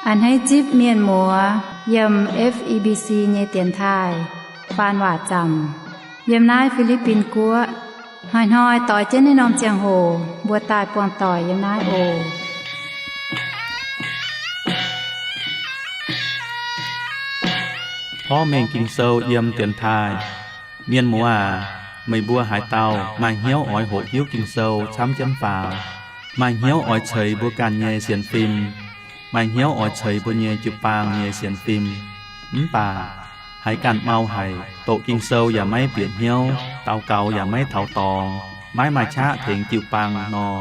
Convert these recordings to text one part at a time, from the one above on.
A'hneiv zipv mienh muoz yiem F E B C nyei dienx taaih faan waac zaamc yiem naaiv Fi^li^bin Guoqv. Hnoi-hnoi doix jienv naaiv norm ziangh hoc mbuo daaih buangh doic yiem naaiv oc. Porv mengh Ging-Sou yiem dienx taaih. Mienh muoz aac, meih mbuo haaix dauh maaih hnyouv oix hoqc hiuv Ging-Sou camv jienv faaux, maaih hnyouv oix ceix mbuo ganh nyei sienx fim, maaih hnyouv oix ceix mbuo nyei jiu-baang nyei sienx fim, mv baac haiz ganh mau haic, doqc Ging-Sou yaac maiv bieqc hnyouv, daux gaux yaac maiv taux dorngx, maiv maaih qaqv tengx jiu-baang nor,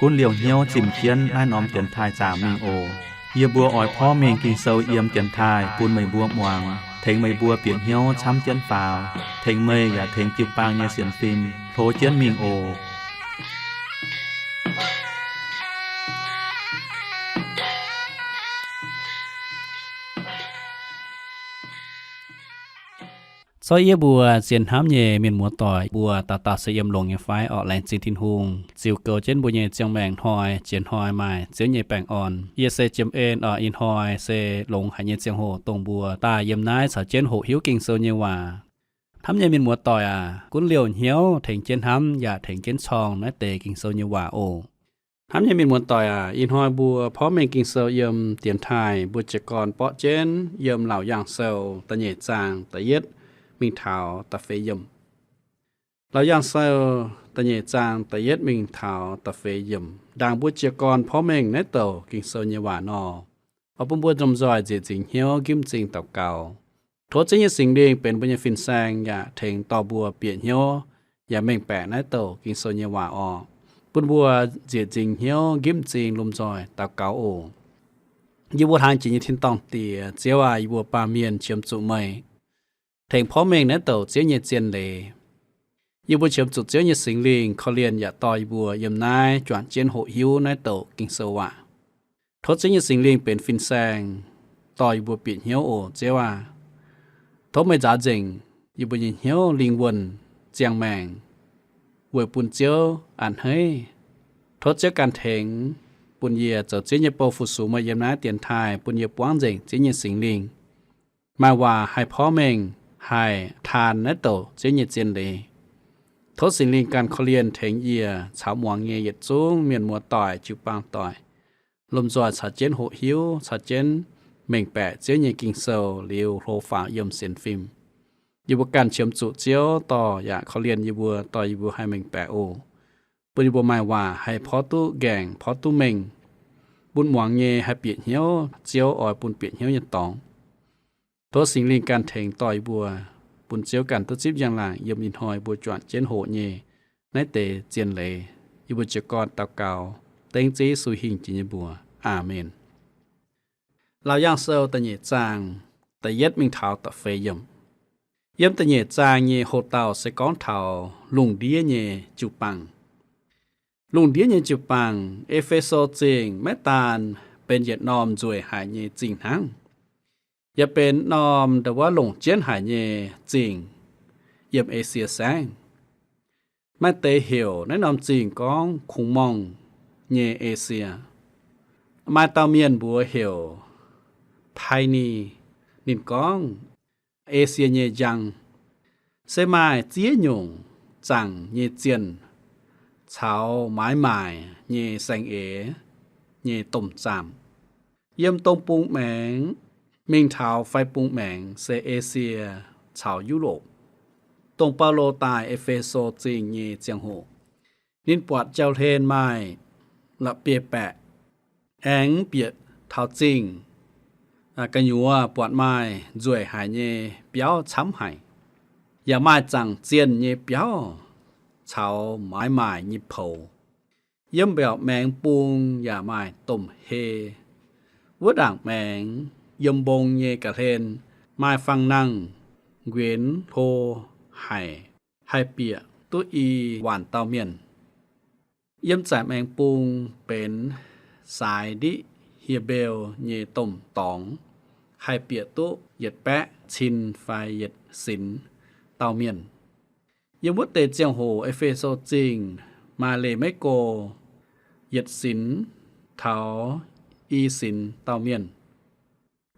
gunv liouh hnyouv zimh jienv naaiv norm dienx taaih zaamc mingh oc. Yie mbuo oix porv mengh Ging-Sou yiem dienx taaih bun meih mbuo muangx, tengx meih mbuo bieqc hnyouv camv jienv faaux, tengx meih yaac tengx jiu-baang nyei sienx fim hlo jienv mingh oc. Corc yie mbuo zien hnamv nyei mienh muoz-doic mbuo dauh dauh se yiem longx nyei fai orqc? Laengz zingh Tin-Hungh ziux goux jienv mbuo nyei ziangh maengc hnoi jiex hnoi maaih Ziouv nyei baengh orn. Yie se Jiem En orqc. Ih hnoi se longx haic nyei ziangh hoc dongh mbuo daaih yiem naaiv caux jienv hoqc hiuv Ging-Sou nyei waac. Hnamv nyei mienh muoz-doic aac, gunv liouh hnyouv tengx jienv hnamv yaac tengx jienv corng naaiv deix Ging-Sou nyei waac oc. Hnamv nyei mienh muoz-doic aac, ih hnoi mbuo porv mengh Ging-Sou yiem dienx taaih mbuo jiez gorn borqv jienv yiem Laauc Yaangh Sou da'nyeic zaang da'yietv mingh taux da'feix yiemc. Laauc Yaangh Sou da'nyeic zaang da'yietv mingh taux da'feix yiemc. Ndaangc mbuo jiez gorn porv mengh naaiv douc Ging-Sou nyei waac nor, oix bun mbuo lomh nzoih nzieqc nzingc hnyouv nqimv m'zing daux gaux. Tov Ziouv nyei Singx Lingh benx mbuo nyei fin-saeng yaac tengx dorh mbuo bieqc hnyouv yaac mengh baeqc naaiv douc Ging-Sou nyei waac orqc. Bun mbuo nzieqc nzingc hnyouv nqimv m'zing lomh nzoih daux gaux oc. Yie mbuo hlang jiex nyei tin-dorngh Diex, Ziouv aac, yie mbuo baamh mienh qiemx zuqc meih tengx porv mengh naaiv douc Ziouv nyei zien leiz. Yie mbuo qiemx zuqc Ziouv nyei Singx Lingh korv-lienh yaac dorh yie mbuo yiem naaiv juangc jienv hoqc hiuv naaiv douc Ging-Sou waac. Tov Ziouv nyei Singx Lingh benx fin-saeng dorh yie mbuo bieqc hnyouv oc, Ziouv aac. Tov meih nzaaux nzengc yie mbuo nyei hnyouv, lingh wuonh, ziangh maengc weic bun Ziouv a'hneiv. Tov Ziouv ganh tengx bun yie zoux Ziouv nyei bou fu-sux meih yiem naaiv dienx taaih, bun yie buangv nzengc Ziouv nyei Singx Lingh, maaih waac haih porv mengh, haih taan naaiv douc Ziouv nyei zien leiz. Tov Singx Lingh ganh korv-lienh tengx yie caux muangx nyei yietc zungv mienh muoz-doic, jiu-baang doic, lomh nzoih caux jienv hoqc hiuv, caux jienv mengh baeqc Ziouv nyei Ging-Sou liuz hlo faaux yiem sienx fim. Yie mbuo ganh qiemx zuqc Ziouv dorh yaac korv-lienh yie mbuo, dorh yie mbuo haih mengh baeqc oc. Bun yie mbuo maaih waac haih porv duqv nqaengc, porv duqv mengh, bun muangx nyei haih bieqc hnyouv Ziouv oix bun bieqc hnyouv nyei dorngx. Tov Singx Lingh ganh tengx dorh yie mbuo, bun Ziouv ganh duqv zipv njang-laangc yiem ih hnoi mbuo juangc jienv hoqc nyei naaiv deix zien leiz. Yie mbuo jiez gorn daux gaux dengv Ziouv Yesu hingh jiex nyei mbuox. Aamen. Laauc Yaangh Sou da'nyeic zaang da'yietv mingh taux da'feix yiemc. Yiem da'nyeic zaang nyei hoc-dauh se gorngv taux lungh ndiev nyei jiu-baang. Lungh ndiev nyei jiu-baang, E^fe^so Zingh maiv daan benx yietc norm nzueic haic nyei zingh hnangv, yaac benx norm nda'wuov longc jienv haic nyei zingh yiem Esie Saengv. Maaih deix heuc naaiv norm zingh gorngv Kungx Morngh nyei Esie. Maaih dauh mienh mbuox heuc Taini. Ninh gorngv, Esie nyei njang se maaih ziex nyungc zaangc nyei zienh caux maaiz maaic nyei saeng-eix nyei domh zaamc. Yiem dong bung maengx mingh taux fai bung maengx se Esie caux Yuv^lopc. Dongh Baulo daaih E^fe^so Zingh nyei ziangh hoc, ninh buatc jauv-hlen maaih la'bieiv-baeqc, aengx bieqc taux zingh gu'nyuoz buatc maaih nzueic haic nyei biauv camv haic, yaac maaih zaangc zienh nyei biauv caux maaiz maaic nyei poux. Yiem mbiaauc maengx bung yaac maaih domh hei. Wuov ndaangc maengx yiem mbong nyei ga'hlen maaih fangx-nangh nquinx hlo haic, haih bieqc duqv i waanc dauh mienh. Yiem zaaic maengx bung benx saaix ndiqv hieh mbeu nyei domh dorngx, haih bieqc duqv yietc baeqv cin fai yietc sinx dauh mienh. Yiem wuov deix ziangh hoc E^fe^so Zingh maaih leih maiv go yietc sinx taux i sinx dauh mienh.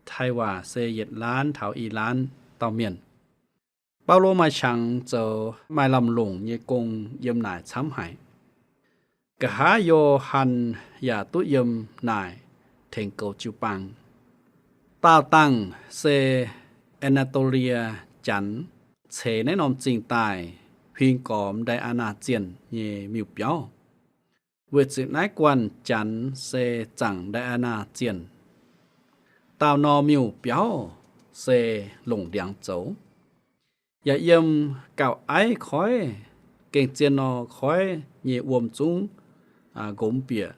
Taiv waac se yietc laanv taux i laanv dauh mienh. Baulo maaih qangx zoux maaih lamh longc nyei gong yiem naaic camv haic. Nqa'haav Yo^han yaac duqv yiem naaic tengx goux jiu-baang. Daauh dangh se Aa^naa^to^lie Janx ceix naaiv norm zingh daaih huing gormx Ndaa^aa^naa Zienh nyei miuc-biauv. Weic zuqc naaiv guanh Janx se zaangc Ndaa^aa^naa Zienh. Daauh norm miuc-biauv se longc ndiangx zoux, yaac yiem gauh aiv koiv, gengh zien nor koiv nyei wuom zungv nqomx bieqc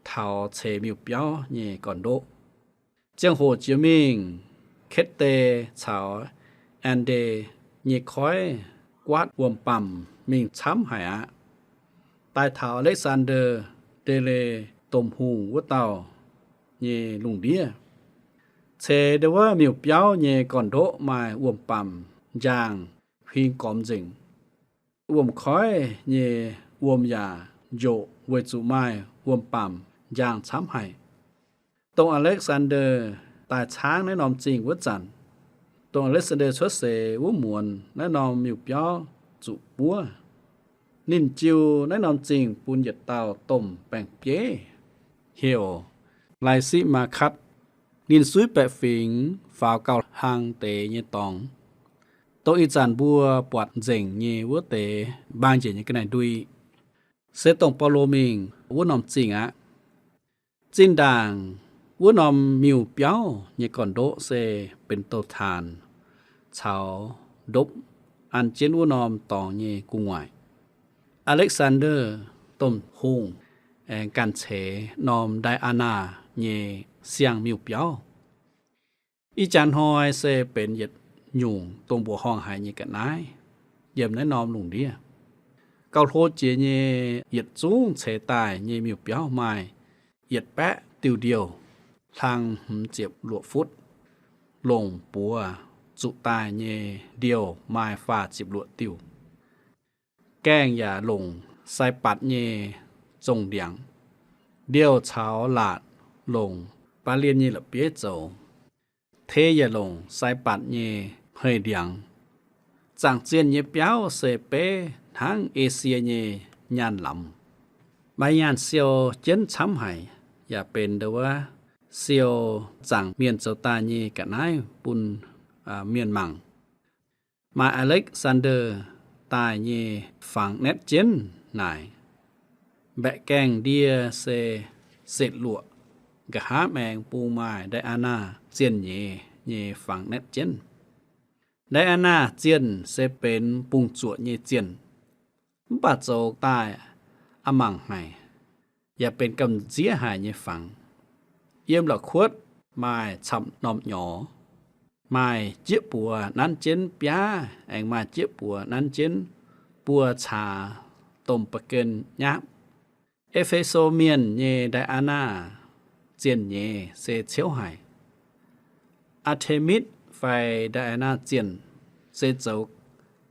taux ceix miuc-biauv nyei gorn-ndoqv. Ziangh hoc jiex mingh, Ketv^te caux Aa^nde nyei koiv guaatv wuom-baamc mingh camv haic aqv. Daaih taux Aa^lekv^saan^nde, Nde^le Domh Hungh wuov dauh nyei lungh ndiev. Ceix ndo wuov miuc-biauv nyei gorn-ndoqv maaih wuom-baamc njang huing gormx nzengc. Wuom-koiv nyei wuom yaac njoqc weic zuqc maaih wuom-baamc njang camv haic. Dongh Aa^lekv^saan^nde daaih caangv naaiv norm zingh wuov zanc, dongh Aa^lekv^saan^nde cuotv seix wuov muonz naaiv norm miuc-biauv zuqc buov. Ninh jiu naaiv norm zingh bun yietc dauh domh baeng-bieiv heuc Lai^si^maa^katv. Ninh suiv baeqc fingx faaux gauh hlang deix nyei dorngx, dongh ih zanc mbuo buatc nzengc nyei wuov deix mbaang njiec nyei ga'naaiv-ndui, se dongh Baulo mingh wuov norm zingh aqv. Zinh ndaangc wuov norm miuc-biauv nyei gorn-ndoqv se benx douz-taanx caux ndopv an jienv wuov norm dorngx nyei gu'nguaaic. Aa^lekv^saan^nde Domh Hungh aengx ganh ceix norm Ndaa^aa^naa nyei siang-miuc-biauv. Ih jaax hnoi se benx yietc nyungc dongh mbuoqc horngh haic nyei ga'naaiv yiem naaiv norm lungh ndiev. Gauh hlo jiex nyei yietc zungv ceix daaih nyei miuc-biauv maaih yietc baeqv diuh ndiouh, hlang hmz ziepc luoqc futv, longc buoz zuqc daaih nyei ndiouh maaih faah ziepc luoqc diuh. Gaengh yaac longc sai-batc nyei zongh ndiangx. Ndiouh caux laatc longc baav lienh nyei la'bieiv zoux. Tei yaac longc sai-batc nyei hmeiv ndiangx. Zaangc zienh nyei biauv se beiv hnangv Esie nyei nyaanh lamz. Maaih nyaanh siou jienv camv haic, yaac benx ndo wuov siou zaangc mienh zoux daaih nyei ga'naaiv bun mienh mangc. Maaih Aa^lekv^saan^nde daaih nyei fangx naetv jienv naaic. Mbaeqc gaengh ndie se setv luoqc, nqa'haav maengx bung maaih Ndaa^aa^naa zienh nyeiz nyei fangx naetv jienv. Ndaa^aa^naa zienh se benx bung-zuoqc nyei zienh, mv baac zoux daaih a'mangc haic, yaac benx gamh nziev haic nyei fangx. Yiem la'kuotv maaih camv-norm nyorx, maaih jieqv buoz nanv jienv biaav, aengx maaih jieqv buoz nanv jienv buo caax domh ba'gen nyapv. E^fe^so Mienh nyei Ndaa^aa^naa zienh nyeiz se ciouv haic. Aa^te^mitv fai Ndaa^aa^naa zienh se zoux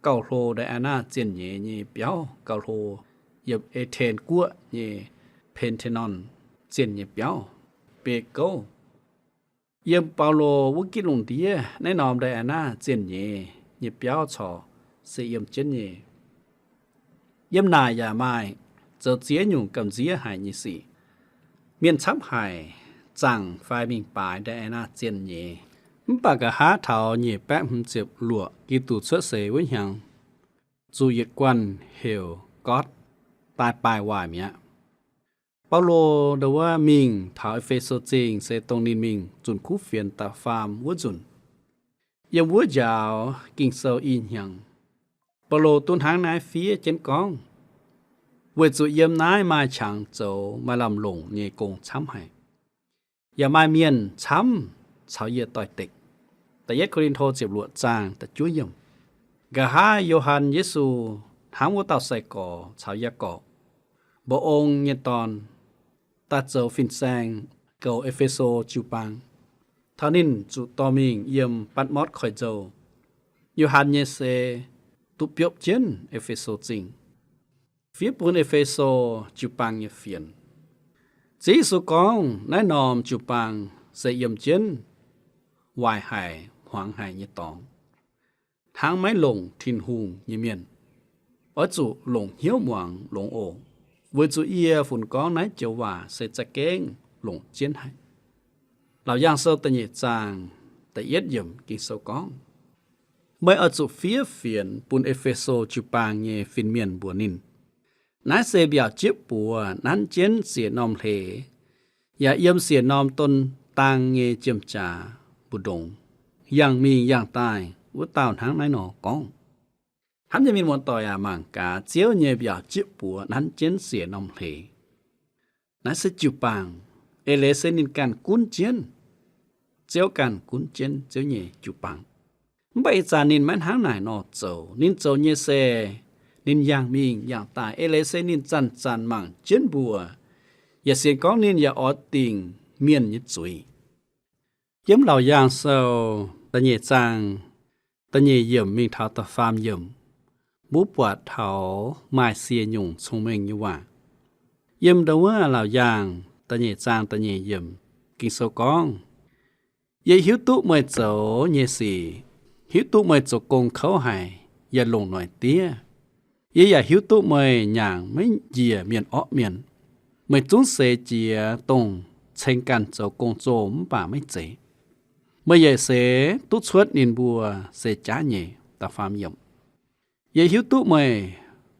gauh hlo Ndaa^aa^naa zienh nyeiz nyei biauv gauh hlo yiem E^ten Guoqv nyei Pen^te^non zienh nyei biauv, biei gouv. Yiem Baulo wuov gitv lungh ndiev naaiv norm Ndaa^aa^naa zienh nyeiz nyei biauv corc se yiem jienv nyei. Yiem naaic yaac maaih zoux ziex nyungc gamh nziev haic nyei sic. Mienh camv haic zaangc fai mingh baaix Ndaa^aa^naa zienh nyeiz, mv baac nqa'haav taux nyic baeqv hmz ziepc luoqc Giduc cuotv seix wuov hnyangx, zuqc yietc guanh heuc Gortv daaih baaih waaic mi'aqv. Baulo ndo wuov mingh taux E^fe^so Zingh se dongh ninh mingh zunc kuv fienx da'faam wuov nzunc. Yiem wuov njaaux Ging-Sou i hnyangx, Baulo duqv hnangv naaiv fiev jienv gorngv, weic zuqc yiem naaiv maaih qangx zoux maaih lamh longc nyei gong camv haic, yaac maaih mienh camv caux yie doix-dekc. Da'yietv Ko^lin^to ziepc luoqc zaang da'juov yiemc. Nqa'haav Yo^han Yesu hnangv wuov dauh sai-gorx caux Yaagorpc, Mba'ong nyei dorn, daaih zoux fin-saeng goux E^fe^so jiu-baang. Taux ninh zuqc dorh mingh yiem Patv^mortv Koiv-Nzou. Yo^han nyei seix duqv biopv jienv E^fe^so Zingh, fiev bun E^fe^so jiu-baang nyei fienx. Ziouv Yesu gorngv naaiv norm jiu-baang se yiem jienv waaic haic, hmuangx haic nyei dorngx. Hnangv maiv longc Tin-Hungh nyei mienh, oix zuqc longc hnyouv muangx longx oc. Weic zuqc yie funx gorngv naaiv joux waac se za'gengh longc jienv haic. Laauc Yaangh Sou da'nyeic zaang da'yietv yiemc Ging-Sou gorngv, meih oix zuqc fiev fienx bun E^fe^so jiu-baang nyei fin-mienh mbuox ninh, naaiv se mbiaauc jieqv buoz nanv jienv siec norm hleix, yaac yiem siec norm don dang nyei jiem-jaax mbu'ndongx, yangh mingh yangh daaih wuov dauh hnangv naaiv nor gorngv. Hnamv nyei mienh muoz-doic aac, mangc gaax Ziouv nyei mbiaauc jieqv buoz nanv jienv siec norm hleix. Naaiv se jiu-baang, eix leiz se ninh ganh gunv jienv. Ziouv ganh gunv jienv Ziouv nyei jiu-baang. Mv baac ih zanc ninh maiv hnangv naaic nor zoux. Ninh zoux nyei se ninh yangh mingh yangh daaih, eix leiz se ninh zanc-zanc mangc jienv mbuo, yaac sienx gorngv ninh yaac oix dingc mienh nyei zuiz. Yiem Laauc Yaangh Sou da'nyeic zaang da'nyeic yiemc mingh taux da'faam yiemc, mbuo buatc taux maaih sie nyungc cong-mengh nyei waac. Yiem ndo wuov Laauc Yaangh da'nyeic zaang da'nyeic yiemc, Ging-Sou gorngv, yie hiuv duqv meih zoux nyei sic, hiuv duqv meih zoux gong kouv haic yaac longc noic diev. Yie yaac hiuv duqv meih nyaangc maiv njiec mienh orqv mienh. Meih zungv seix jiex dongh ceng ganh zoux gong-zoh mv baac maiv zeiz. Meih yaac seix duqv cuotv ninh mbuo se jaav nyeic. Da'faam yiemc, yie hiuv duqv meih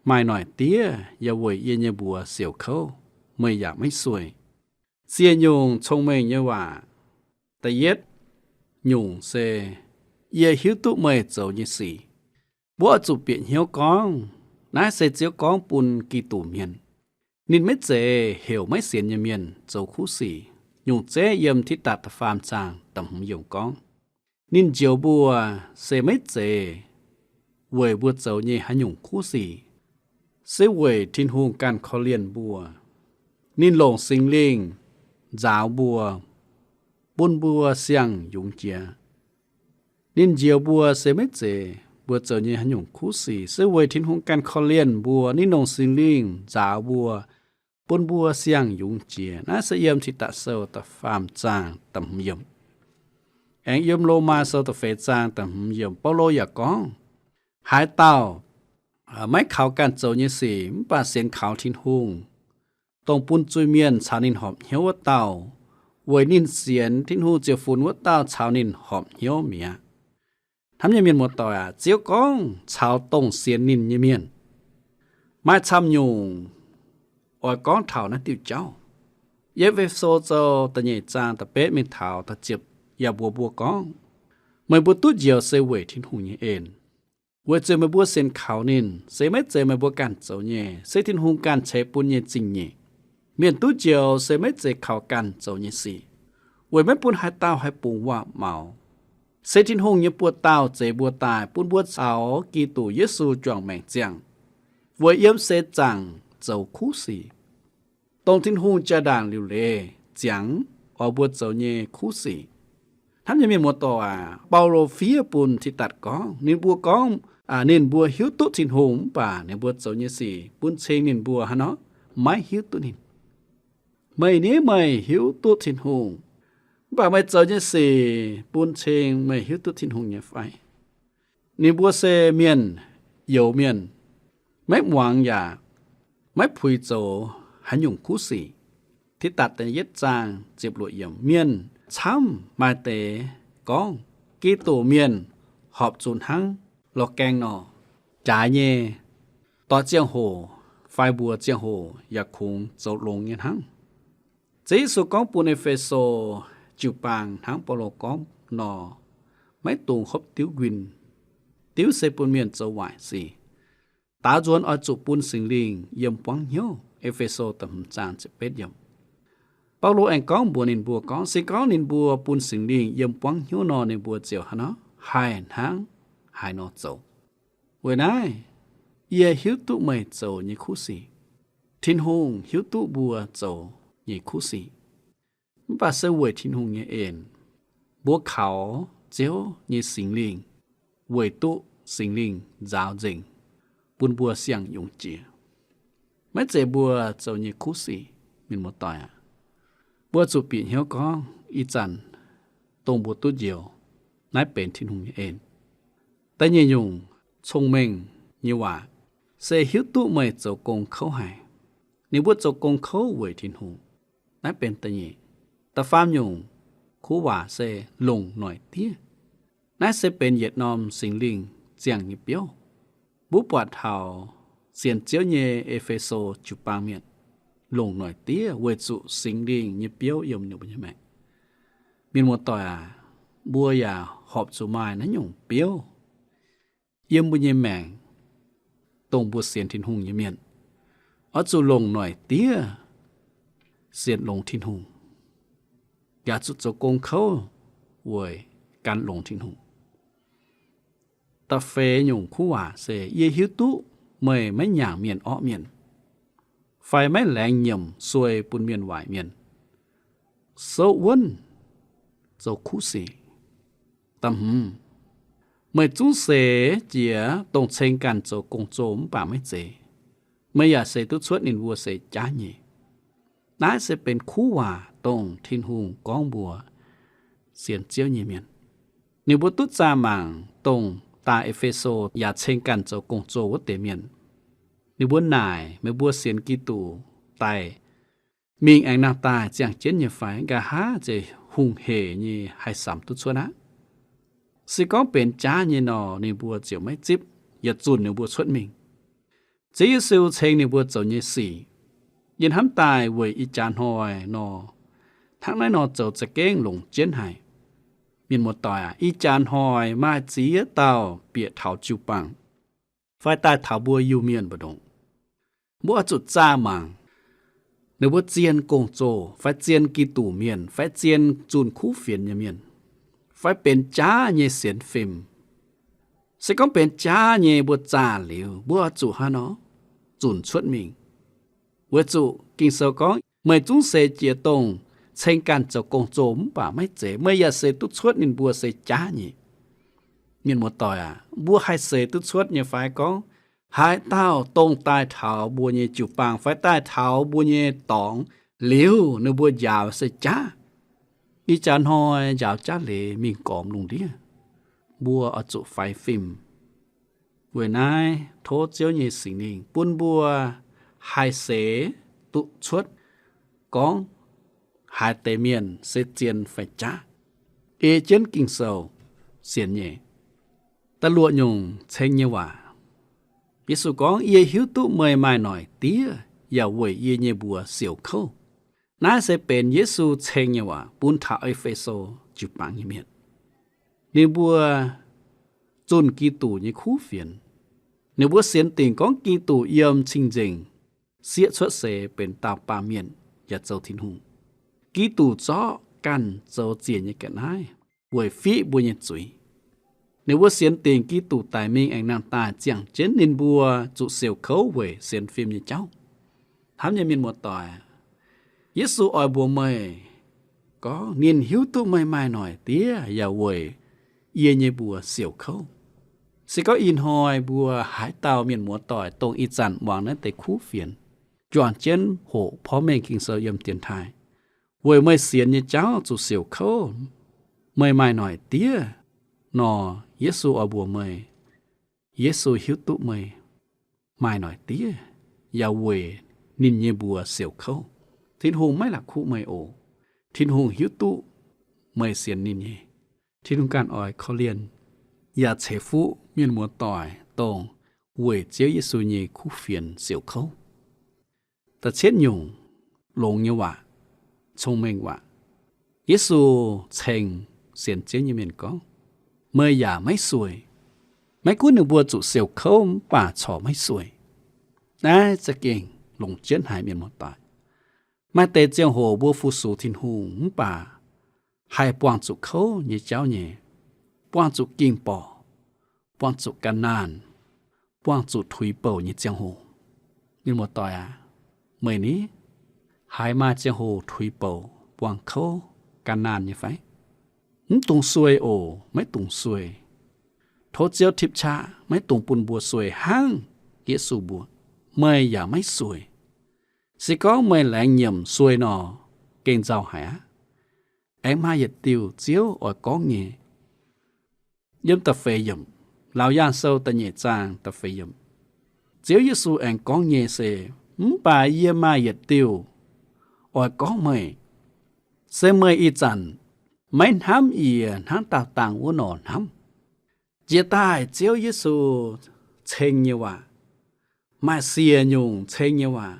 maaih noic diev yaac weic yie nyei mbuox siouc kouv, meih yaac maiv sueih. Sie nyungc cong-mengh nyei waac. Da'yietv nyungc se, yie hiuv duqv meih zoux nyei sic. Mbuo oix zuqc bieqc hnyouv gorngv, naaiv se Ziouv gorngv bun Giduc Mienh. Ninh maiv zeiz heuc maiv sienx nyei mienh zoux kuv sic. Nyungc zeiv yiem Tidatc da'faam zaang da'hmz yiemc gorngv, ninh njoux mbuo se maiv zeiz weic mbuo zoux nyei haaix nyungc kuv sic, se weic Tin-Hungh ganh korv-lienh mbuo. Ninh longc Singx Lingh nzaaux mbuo, bun mbuo siang-yungz jiex. Ninh njoux mbuo se maiv zeiz mbuo zoux nyei haaix nyungc kuv sic, se weic Tin-Hungh ganh korv-lienh mbuo. Ninh longc Singx Lingh nzaaux mbuo, bun mbuo siang-yungz jiex. Naaiv se yiem Tidatc Sou da'faam zaang da'hmz yiemc. Aengx yiem Lomaa Sou da'feix zaang da'hmz yiemc, Baulo yaac gorngv, haaix dauh maiv kaux ganh zoux nyei sic mv baac sienx kaux Tin-Hungh, dongh bun zuiz-mienh caux ninh horpc hnyouv wuov dauh, weic ninh sienx Tin-Hungh ziouc funx wuov dauh caux ninh horpc hnyouv mi'aqv. Hnamv nyei mienh muoz-doic aac, Ziouv gorngv caux dongh sienx ninh nyei mienh. Maaih camv nyungc oix gorngv taux naaiv diuh jauv. E^fe^so Sou da'nyeic zaang da'betv mingh taux da'ziepc yaac mbuox mbuo gorngv, meih mbuo duqv njoux se weic Tin-Hungh nyei en, weic zuqc meih mbuo sienx kaux ninh. Se maiv zeiz meih mbuo ganh zoux nyei, se Tin-Hungh ganh ceix bun nyei zingh nyeic. Mienh duqv njoux se maiv zeiz kaux ganh zoux nyei sic, weic maiv bun haaix dauh haih bungx waac-maux. Se Tin-Hungh nyei buoz-dauh zeix mbuo daaih, bun mbuo caux Giduc Yesu juangc maengc ziangh, weic yiem seix zaangc zoux kuv sic, dongh Tin-Hungh jaa-ndaangc liuc leiz ziangx oix mbuo zoux nyei kuv sic. Hnamv nyei mienh muoz-doic aac, Baulo fiev bun Tidatc gorngv, ninh mbuo gorngv, ninh mbuo hiuv duqv Tin-Hungh mv baac ninh mbuo zoux nyei sic bun cing ninh mbuo hnangv nor maiv hiuv duqv ninh. Meih ni, meih hiuv duqv Tin-Hungh, mv baac meih zoux nyei sic bun cing meih hiuv duqv Tin-Hungh nyei fai? Ninh mbuo se mienh, youz mienh, maiv muangx yaac maiv puix zoux haaix nyungc kuv sic. Tidatc da'yietv zaang ziepc luoqc yiemc, mienh camv maaih deix gorngv, Giduc Mienh horpc zuqc hnangv lorh gaeng nor, jaaix nyei, doix ziangh hoc fai mbuox ziangh hoc yaac kungx zoux longx nyei hnangv. Ziouv Yesu gorngv bun E^fe^so jiu-baang hnangv Baulo gorngv nor, maiv dungx hopv diuv nquin. Diuv se bun mienh zoux waaic sic. Daaux nzuonx oix zuqc bun Singx Lingh yiem buangv hnyouv. E^fe^so da'hmz zaang ziepc betv yiemc. Baulo aengx gorngv mbuox ninh mbuo gorngv, se gorngv ninh mbuo bun Singx Lingh yiem buangv hnyouv nor, ninh mbuo ziouc hnangv nor haih hnangv haaix nor zoux. Weic naaiv, yie hiuv duqv meih zoux nyei kuv sic. Tin-Hungh hiuv duqv mbuo zoux nyei kuv sic. Mv baac se weic Tin-Hungh nyei en, mbuo kaux Ziouv nyei Singx Lingh, weic duqv Singx Lingh nzaaux nzengc, bun mbuo siang-yungz jiex. Maiv zeiz mbuo zoux nyei kuv sic, mienh muoz-doic aac. Mbuo zuqc bieqc hnyouv gorngv ih zanc dongh mbuo duqv njoux, Naaiv benx Tin-Hungh nyei en. Da'nyeic nyungc cong-mengh nyei waac se hiuv duqv meih zoux gong kouv haic. Ninh mbuo zoux gong kouv weic Tin-Hungh. Naaiv benx da'nyeic. Da'faam nyungc kuv waac se longc noic diev. Naaiv se benx yietc norm Singx Lingh ziangh nyei biouv. Mbuo buatc taux sienx Ziouv nyei E^fe^so jiu-baang mienh longc noic diev weic zuqc Singx Lingh nyei biouv yiem ninh mbuo nyei maengc. Mienh muoz-doic aac, mbuo yaac horpc zuqc maaih naaiv nyungc biouv yiem mbuo nyei maengc, dongh mbuo sienx Tin-Hungh nyei mienh, oix zuqc longc noic diev sienx longx Tin-Hungh, yaac zuqc zoux gong kouv weic gan longx Tin-Hungh. Da'feix nyungc kuv waac se, yie hiuv duqv meih maiv nyaangc mienh orqv mienh, fai maiv laengz nyiemc suei bun mienh waaic mienh, souv wuonv, zoux kuv sic. Da'hmz, meih zungv seix jiex dongh ceng ganh zoux gong-zoh mv baac maiv zeiz. Meih yaac seix duqv cuotv ninh mbuo se jaav nyei. Naaiv se benx kuv waac dongh Tin-Hungh gorngv mbuox sienx Ziouv nyei mienh. Ninh mbuo duqv zaah mangc dongh daaih E^fe^so yaac ceng ganh zoux gong-zoh wuov deix mienh. Ninh mbuo naaic, meih mbuo sienx Giduc daaih mingh aengx nangh daaih ziangh jienv nyei fai? Nqa'haav zeiz hungh hec nyei haih samx duqv cuotv aqv. Se gorngv benx jaav nyei nor, ninh mbuo ziouc maiv zipv yaac zunh ninh mbuo cuotv mingh. Ziouv Yesu ceng ninh mbuo zoux nyei sic, yie hnamv daaih weic ih jaax hnoi nor, hnangv naaiv nor zoux za'gengh longx jienv haic. Mienh muoz-doic aac, ih jaax hnoi maaih ziex dauh bieqc taux jiu-baang fai daaih taux mbuo Iu-Mienh mbu'ndongx, mbuo oix zuqc zaah mangc ninh mbuo zien gong-zoh fai zien Giduc mienh fai zien zunh kuv fienx nyei mienh, fai benx jaav nyei sienx fim. Se gorngv benx jaav nyei mbuo zaah liuz, mbuo oix zuqc haaix nor zunc cuotv mingh? Weic zuqc Ging-Sou gorngv, meih zungv seix jiex dongh ceng ganh zoux gong-zoh mv baac maiv zeiz, meih yaac seix duqv cuotv ninh mbuo se jaav nyei. Mienh muoz-doic aac, mbuo haih seix duqv cuotv nyei fai gorngv haaix dauh dongh daaih taux mbuo nyei jiu-baang fai daaih taux mbuo nyei dorngx liuz, ninh mbuo njaaux se jaav? Ih jaax hnoi njaaux jaav leiz mingh gormx lungh ndiev, mbuo oix zuqc faix fim. Weic naaiv tov Ziouv nyei Singx Lingh bun mbuo haih seix duqv cuotv gorngv haaix deix mienh se zien fai jaav, ei jienv Ging-Sou sienx nyei. Da'luoqc nyungc ceng nyei waac, Yesu gorngv, yie hiuv duqv meih maaih noic diev yaac weic yie nyei mbuox siouc kouv. Naaiv se benx Yesu ceng nyei waac bun taux E^fe^so jiu-baang nyei mienh. Ninh mbuo zunh Giduc nyei kuv fienx. Ninh mbuo sienx dingc gorngv Giduc yiem cing-nzengc sieqv cuotv seix benx dauh baamh mienh yaac zoux Tin-Hungh. Giduc zorqv ganh zoux ziec nyei ga'naaiv weic fiqv mbuo nyei zuiz. Ninh mbuo sienx dingc Giduc daic mingh aengx nangh daaih ziangh jienv ninh mbuo zuqc siouc kouv weic sienx fim nyei jauv. Hnamv nyei mienh muoz-doic, Yesu oix mbuox meih gorngv ninh hiuv duqv meih maaih noic diev yaac weic yie nyei mbuox siouc kouv. Se gorngv ih hnoi mbuo haaix dauh mienh muoz-doic dongh ih zanc muangx naaiv deix kuv fienx, juangc jienv hoqc porv mengh Ging-Sou yiem dienx taaih, weic meih sienx nyei jauv zuqc siouc kouv, meih maaih noic diev nor, Yesu oix mbuox meih, Yesu hiuv duqv meih maaih noic diev yaac weic ninh nyei mbuox siouc kouv. Tin-Hungh maiv la'kuqv meih oc. Tin-Hungh hiuv duqv meih sienx ninh nyei. Tin-Hungh ganh oix korv-lienh yaac ceix fuqv mienh muoz-doic dongh weic Ziouv Yesu nyei kuv fienx siouc kouv. Da'cietv nyungc longx nyei waac, cong-mengh waac. Yesu ceng sienx Ziouv nyei mienh gorngv, meih yaac maiv sueih. Maiv gunv ninh mbuo zuqc siouc kouv mv baac corc maiv sueih. Naaiv za'gengh longc jienv haic mienh muoz-doic. Maaih deix ziangh hoc mbuo fu-sux Tin-Hungh mv baac haih buangh zuqc kouv nyei jauv nyei, buangh zuqc ging-borqc, buangh zuqc gan naanh, buangh zuqc tuix bouc nyei ziangh hoc. Mienh muoz-doic aac, meih ni haiz maaih ziangh hoc tuix bouc, buangh kouv, gan naanh nyei fai? Mv dungx sueih oc, maiv dungx sueih. Tov Ziouv tipv qaqv, maiv dungx bun mbuo sueih hnangv Yesu mbuox, meih yaac maiv sueih. Se gorngv meih laengz nyiemc sueih nor, gengh nzauh haic aqv. Aengx maaih yietc diuh Ziouv oix gorngv nyei, Yiem da'feix yiemc, Laauc Yaangh Sou da'nyeic zaang da'feix yiemc, Ziouv Yesu aengx gorngv nyei se, Mv baac yie maaih yietc diuh oix gorngv meih, se meih ih zanc maiv hnamv yie hnangv daauh dangh wuov nor hnamv. Jiex daaih Ziouv Yesu ceng nyei waac, maaih siec nyungc ceng nyei waac,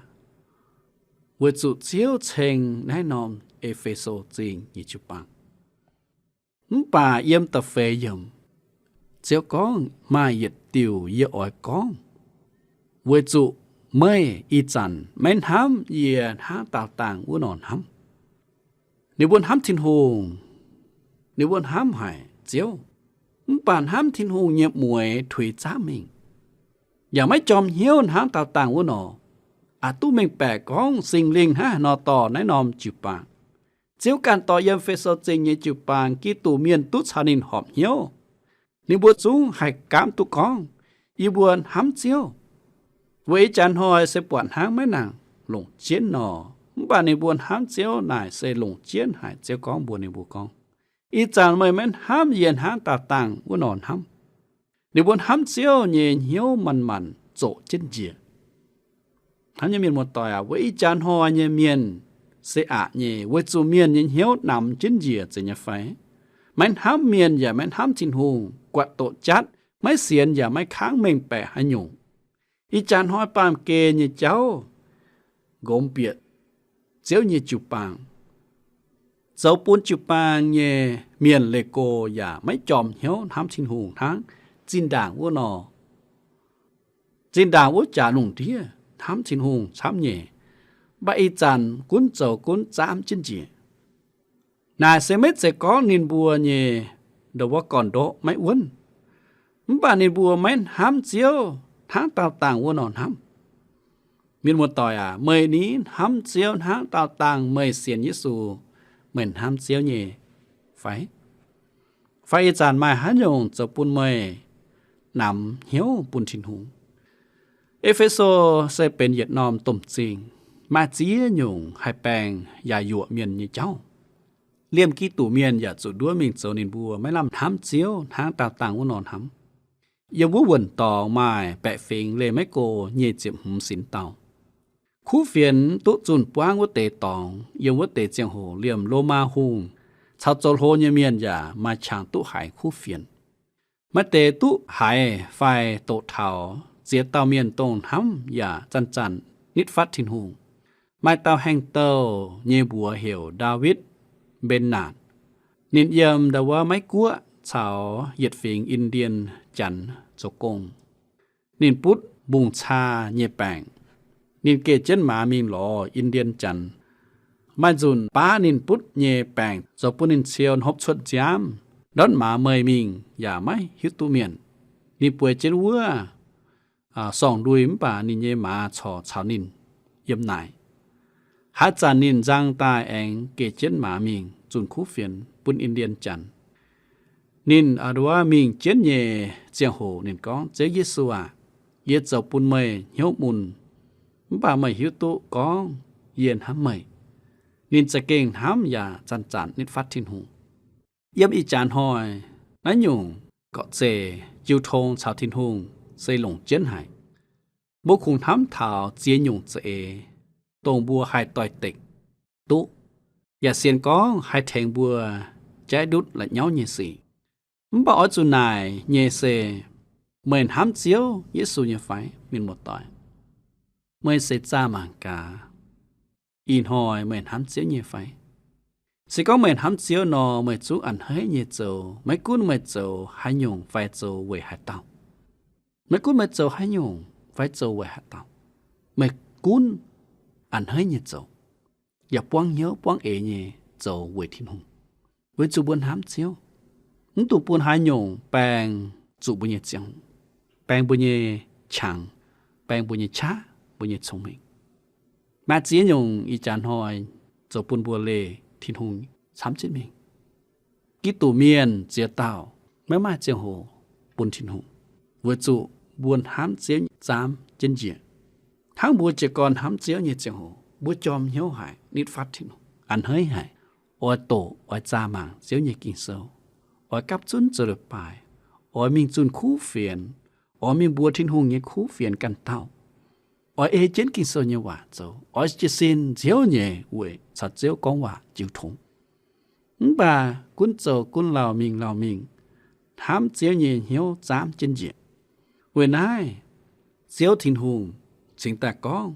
weic zuqc Ziouv ceng naaiv norm E^fe^so Zingh nyei jiu-baang. Mv baac yiem da'feix yiemc, Ziouv gorngv, Maaih yietc diuc yie oix gorngv, weic zuqc meih ih zanc maiv hnamv yie hnangv daauh dangh wuov nor hnamv. Ninh mbuo hnamv Tin-Hungh, ninh mbuo hnamv haic Ziouv, mv baac hnamv Tin-Hungh nyei mueix tuix zaamv mingh, yaac maiv jorm hnyouv hnangv daauh dangh wuov nor, aqc duqv mengh baeqc gorngv Singx Lingh hnangv haaix nor dorh naaiv norm jiu-baang. Ziouv ganh dorh yiem Fe^so Zingh nyei jiu-baang, Giduc Mienh duqv caux ninh horpc hnyouv. Ninh mbuo zungv haih gaamv duqv gorngv, Yie mbuo hnamv Ziouv. Weic ih jaax hnoi se buatc hnangv maiv nangc longc jienv nor, mv baac ninh mbuo hnamv Ziouv naaic se longc jienv haic. Ziouv gorngv mbuox ninh mbuo gorngv, Ih zanc meih maiv hnamv yie hnangv daauh dangh wuov nor hnamv. Ninh mbuo hnamv Ziouv nyei hnyouv manc-manc zoqc jienv njiec. Hnamv nyei mienh muoz-doic aac, weic ih jaax hnoi nyei mienh se aqc nyei, weic zuqc mienh nyei hnyouv namx jienv njiec zeiz nyei fai? Maiv hnamv mienh yaac maiv hnamv Tin-Hungh, guatc doqc jatv, maiv sienx yaac maiv kangv mengh baeqc haaix nyungc. Ih jaax hnoi baamh gen nyei jauv nqomz bieqc Ziouv nyei jiu-baang. Zoux bun jiu-baang nyei mienh leih go yaac maiv jorm hnyouv hnamv Tin-Hungh hnangv zinh ndaangc wuov nor. Zinh ndaangc wuov jaax lungh ndiev hnamv Tin-Hungh camv nyei, mv baac ih zanc gunv zoux gunv zaamv jienv njiec. Naaic se maiv zeiz gorngv ninh mbuo nyei ndo wuov gorn-ndoqv maiv wuonv, mv baac ninh mbuo maiv hnamv Ziouv hnangv daauh dangh wuov nor hnamv. Mienh muoz-doic aac, meih ni hnamv Ziouv hnangv daauh dangh meih sienx Yesu, meih hnamv Ziouv nyei fai? Fai ih zanc maaih haaix nyungc zoux bun meih namx hnyouv bun Tin-Hungh? E^fe^so se benx yietc norm domh zingh, maaih ziex nyungc haih baeng yaac yuoqc mienh nyei jauv. Liemh Giduc Mienh yaac zuqc nduov mingh zoux ninh mbuo maiv lamh hnamv Ziouv hnangv daauh dangh wuov nor hnamv. Yiem wuov wuonh dorngx maaih baeqc fingx leih maiv go nyic ziepc hmz sinx dauh. Kuv fienx duqv zunh buangv wuov deix dorngx, yiem wuov deix ziangh hoc liemh Lomaa Hungh caux zoux hlo nyei mienh yaac maaih qangx duqv haiz kuv fienx. Maaih deix duqv haiz fai doqc taux ziex dauh mienh dongh hnamv yaac zanc-zanc nitv fatv Tin-Hungh. Maaih dauh haengh douh nyei mbuox heuc Ndaawitv Mbenx Naatc. Ninh yiem ndau wuov Meiv Guoqv caux yietc fingx Indien Janx zoux gong. Ninh butv mbungh caa nyei baengc. Ninh geh jienv maaz mingh lorz Indien Janx. Maaih nzunc baav ninh butv nyei baengc zoux bun ninh ciou hopv cuotv nziaamv, ndortv maaz meih mingh yaac maiv hiuv duqv mienh. Ninh bueix jienv wuov sorngh lui mv baac ninh nyei maaz corc caux ninh yiem naaic. Haaix zanc ninh nzang daaih aengx geh jienv maaz mingh zunh kuv fienx bun Indien Janx. Ninh a'ndau wuov mingh jienv nyei ziangh hoc ninh gorngv, Ziouv Yesu aac, yie zoux bun meih hnyouv mun, mv baac meih hiuv duqv gorngv yie hnamv meih. Ninh za'gengh hnamv yaac zanc-zanc nitv fatv Tin-Hungh. Yiem ih jaax hnoi, naaiv nyungc gorqv-zeih jiu tong caux Tin-Hungh se longc jienv haic. Mbuo kungx hnamv taux ziex nyungc za'eix, dongh mbuo haih doix-dekc duqv, yaac sienx gorngv haih tengx mbuo jaiv ndutv la'nyauv nyei sic. Mv baac oix zuqc naaic nyei se, meih hnamv Ziouv Yesu nyei fai, mienh muoz-doic? Meih se zaah mangc gaax, ih hnoi meih hnamv Ziouv nyei fai? Se gorngv meih hnamv Ziouv nor, meih zungv a'hneiv nyei zoux, maiv gunv meih zoux haaix nyungc fai zoux weic haaix dauh. Maiv gunv meih zoux haaix nyungc fai zoux weic haaix dauh, meih gunv a'hneiv nyei zoux, yaac buangv hnyouv buangv eix nyei zoux weic Tin-Hungh, weic zuqc mbuo hnamv Ziouv. Mv dungx bun haaix nyungc baeng zuqc mbuo nyei ziangh hoc, baeng mbuo nyei qangx, baeng mbuo nyei qaqv, mbuo nyei cong-mengh. Maaih ziex nyungc ih jaax hnoi zoux bun mbuo leih Tin-Hungh camv jienv mingh. Giduc Mienh ziex dauh maiv maaih ziangh hoc bun Tin-Hungh, weic zuqc mbuo hnamv Ziouv zaamv jienv njiec. Hnangv mbuo jiez gorn hnamv Ziouv nyei ziangh hoc, mbuo jorm hnyouv haic, nitv fatv Tin-Hungh, a'hneiv haic, oix doqc, oix zaah mangc Ziouv nyei Ging-Sou, oix gapv zunv zoux leiz-baaix, oix mingh zunh kuv fienx, oix mingh mbuox Tin-Hungh nyei kuv fienx ganh dauh, oix ei jienv Ging-Sou nyei waac zoux, oix jiez sin nziouv nyei weic caux Ziouv gorngv waac jiu tong. Mv baac gunv zoux gunv lauh mingh lauh mingh, hnamv Ziouv nyei hnyouv zaamv jienv njiec. Weic naaiv, Ziouv Tin-Hungh cingx daaih gorngv,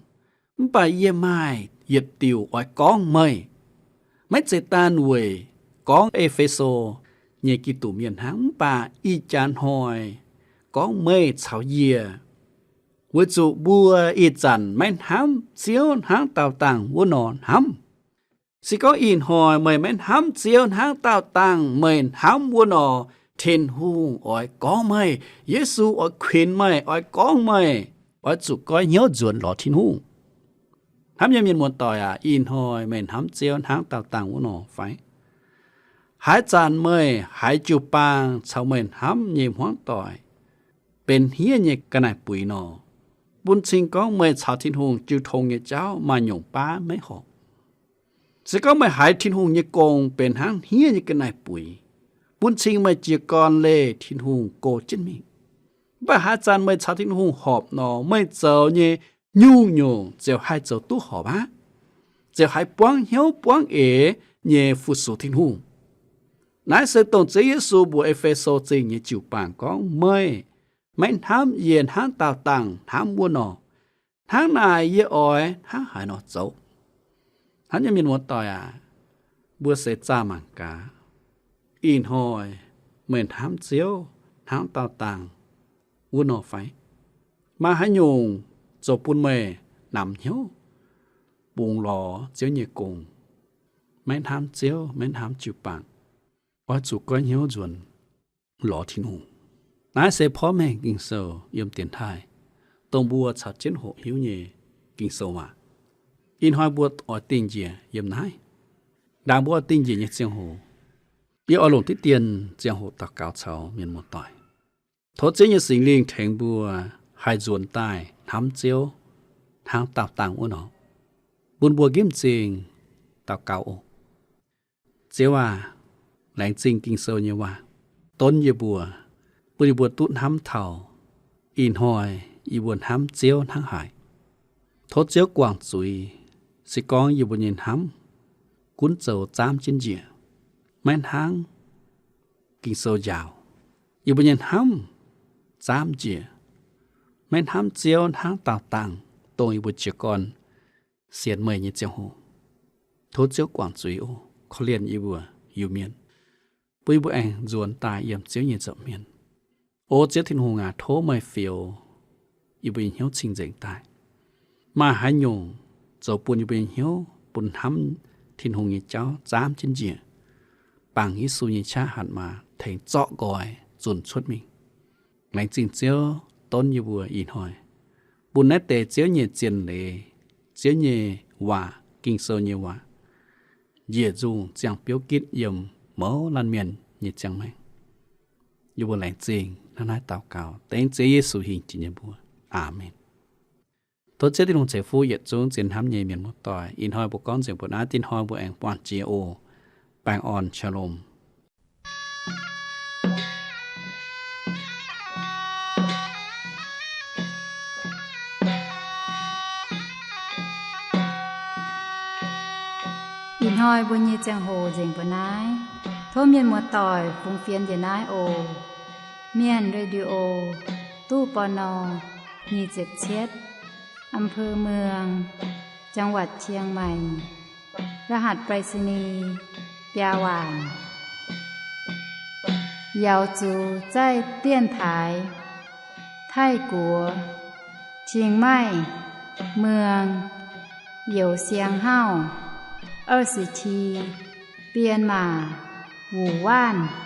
mv baac yie maaih yietc diuc oix gorngv meih, maiv zeiz daan weic gorngv E^fe^so nyei Giduc mienh hnangv, mv baac ih jaax hnoi gorngv meih caux yie, weic zuqc mbuo ih zanc maiv hnamv Ziouv hnangv daauh dangh wuov nor hnamv. Se gorngv ih hnoi meih maiv hnamv Ziouv hnangv daauh dangh meih hnamv wuov nor, Tin-Hungh oix gorngv meih, Yesu oix kuinx meih, oix gorngv meih, oix zuqc goiv hnyouv nzuonx lorz Tin-Hungh. Hnamv nyei mienh muoz-doic aac, ih hnoi meih hnamv Ziouv hnangv daauh dangh wuov nor fai? Haaix zanc meih haiz jiu-baang caux meih hnamv nyei hmuangv doic benx hniev nyei ga'naaiv-buix nor, bun cing gorngv meih caux Tin-Hungh jiu tong nyei jauv maaih nyungc baav maiv horpc. Se gorngv meih haiz Tin-Hungh nyei gong benx hnangv hniev nyei ga'naaiv-buix, bun cing meih jiez gorn leih Tin-Hungh go jienv mingh. Mv baac haaix zanc meih caux Tin-Hungh horpc nor, meih zoux nyei nyungc-nyungc ziouc haih zoux duqv horpc aqv, ziouc haih buangv hnyouv buangv eix nyei fu-sux Tin-Hungh. Naaiv se dongh Ziouv Yesu mbuox E^fe^so Zingh nyei jiu-baang gorngv, meih maiv hnamv yie hnangv daauh dangh hnamv wuov nor, hnangv naaic yie oix hnangv haaix nor zoux? Hnamv nyei mienh muoz-doic aac, mbuo seix zaah mangc gaax, ih hnoi meih hnamv Ziouv hnangv daauh dangh wuov nor fai? Maaih haaix nyungc zoux bun meih namx hnyouv, bungx lorz Ziouv nyei gong, maiv hnamv Ziouv, maiv hnamv jiu-baang, oix zuqc goiv hnyouv nzuonx lorz Tin-Hungh? Naaiv se porv mengh Ging-Sou yiem dienx taaih, dongh mbuo caux jienv hoqc hiuv nyei Ging-Sou waac. Ih hnoi mbuo oix dingh njiec yiem naaiv. Ndaangc mbuo oix dingh njiec nyei ziangh hoc, yie oix longc diqv dien ziangh hoc daux gaux caux mienh muoz-doic. Tov Ziouv nyei Singx Lingh tengx mbuo haih nzuonx daaih hnamv Ziouv hnangv daauh dangh wuov nor. Bun mbuo nqemh m'zing daux gaux oc. Ziouv aac, laengz zingh Ging-Sou nyei waac donv yie mbuo, bun yie mbuo duqv hnamv taux ih hnoi yie mbuo hnamv Ziouv hnangv haaix. Tov Ziouv guangc zuiz, se gorngv yie mbuo nyei hnamv gunv zoux zaamv jienv njiec, maiv hnangv Ging-Sou njaaux, yie mbuo nyei hnamv zaamv njiec, maiv hnamv Ziouv hnangv daauh dangh, dongh yie mbuo jiez gorn sienx meih nyei ziangh hoc. Tov Ziouv guangc zuiz oc. Korv-lienh yie mbuo Iu-Mienh, bun yie mbuo aengx nzuonx daaih yiem Ziouv nyei nza'hmien. O Ziouv Tin-Hungh aac, tov meih fioux yie mbuo nyei hnyouv cing-nzengc daaih. Maaih haaix nyungc zoux bun yie mbuo nyei hnyouv, bun hnamv Tin-Hungh nyei jauv zaamv jienv njiec, bangc Yesu nyei qaqv hatc maaz tengx zorqv nqoi zunh cuotv mingh. Laengz zingh Ziouv donv yie mbuo ih hnoi, bun naaiv deix Ziouv nyei zien leiz, Ziouv nyei waac, Ging-Sou nyei waac, njiec nzungh ziangh biouv gitv yiem mouz laanh mienh nyei ziangh maengc. Yie mbuo laengz zingh hnangv naaiv daux gaux dengv Ziouv Yesu hingh jiex nyei mbuox. Aamen. Tov Ziouv Tin-Hungh ceix fuqv yietc zungv zien hnamv nyei mienh muoz-doic. Ih hnoi mbuo gorngv nzengc mbuo naaiv, dinh hnoi mbuo aengx buangh jiex oc. Baengh orn, shalom. Ih hnoi mbuo nyei ziangh hoc nzengc mbuo naaiv. Tov mienh muoz-doic fungx fienx njiec naaiv oc. Mienh Radio, ตู้ ปณ. nyic ziepc cietv, อำเภอเมือง จังหวัดเชียงใหม่ รหัสไปรษณีย์ biaa waanc. 瑶族在电台 Taiv-Guoqv, Chiang Mai, Muang, Youz Siang Hauv, 二十七, Bienh Maac, Wuonh Waanc.